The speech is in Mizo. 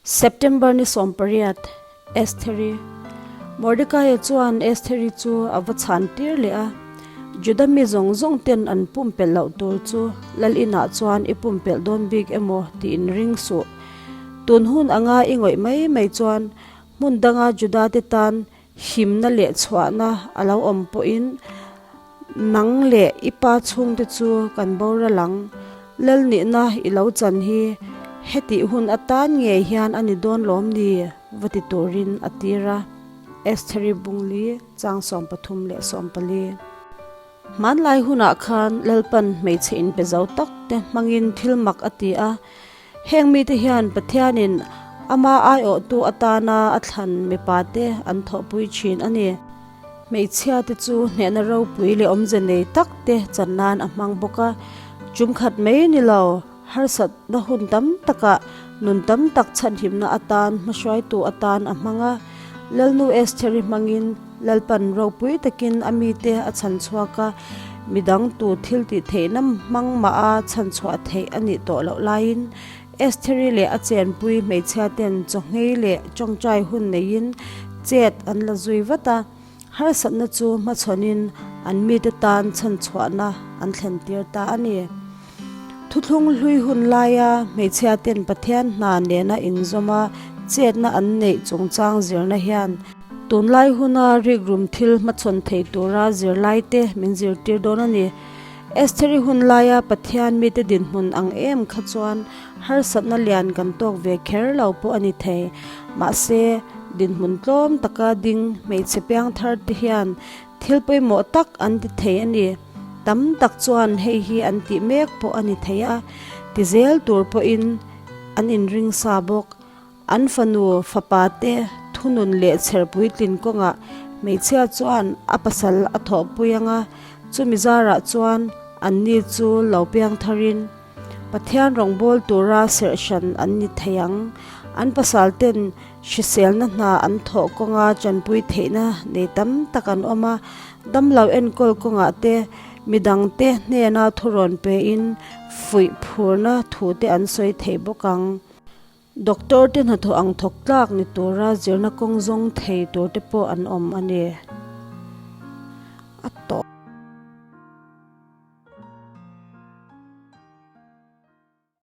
September ni 18, Estheri. Mordekaia chuan Estheri chu a va chhan tir leh a, Juda mi zawng zawng ten an pumpelh loh tur chu lal inah chuan i pumpelh dawn bik emaw tih in ring suh. Tun hun anga i ngawih mai mai chuan hmun danga Juda te tan himna leh chhuahna a lo awm pawhin nang leh i pa chhungte chu kan boral ang. Lal nihna i lo chan hi hetih hun atan ngei hian a ni dawn lawm ni? va ti turin a tir a. Estheri Bungli chang 34. Hmanlai hunah khan Lalpan hmeichhe inpe zo tak te hmangin thil mak a ti a. Heng mite hian Pathianin ama aiawhtu atana a thlan mipate an thawhpui thin a ni. Hmeichhiate chu hnehna ropui leh awmze nei tak te chan nan a hmang bawk a. Tum khat mai ni lo, harsatna hun tam takah nun tam tak chhanhimna atan hmahruaitu atan a hmang a. Lalnu Estheri hmangin Lalpan ropui takin a mite a chhan chhuak a, midang tu thil tih theihna hmang mah a chhan chhuah theih a nih tawh loh laiin Estheri leh a chenpui hmeichhia ten chawhnghei leh tawngtai hun neiin chet an la zui vat a, harsatna chu hmachhawnin an mite tan chhan chhuahna an thlen tir ta a ni. Thuthlung hlui hun laia hmeichhia ten Pathian hna nena inzawma chetna an neih chungchang zirna hian tunlai huna rikrum thil hmachhawn thei tura zirlaite min zirtir dawn a ni. Estheri hun laia Pathian mite dinhmun ang em kha chuan harsatna lian kan tawk ve kher lo pawh a ni thei. Mahse, dinhmun tlawm taka ding hmeichhe piangthar te hian thil pawimawh tak an ti thei a ni. Tam tak chuan hei hi an tih mek pawh a ni thei a, ti zel tur pawhin an inring sa bawk. An fanu fapa te thunun leh chher puitlin kawngah hmeichhia chuan a pasal a thawhpui ang a, chumi zarah chuan anni chu lo piang tharin Pathian rawngbâwl tura serh hran an ni thei ang. An pasal ten hriselna hna an thawh kawnga chanpui theihna nei tam tak an awm a, damlo enkawl kawngah te midangte hnena thurawn pein fuih phurna thute an sawi thei bawk ang. Doctor te hnathawh ang thawk tlak ni tura zirna kawng zawng thei tur te pawh an awm a ni.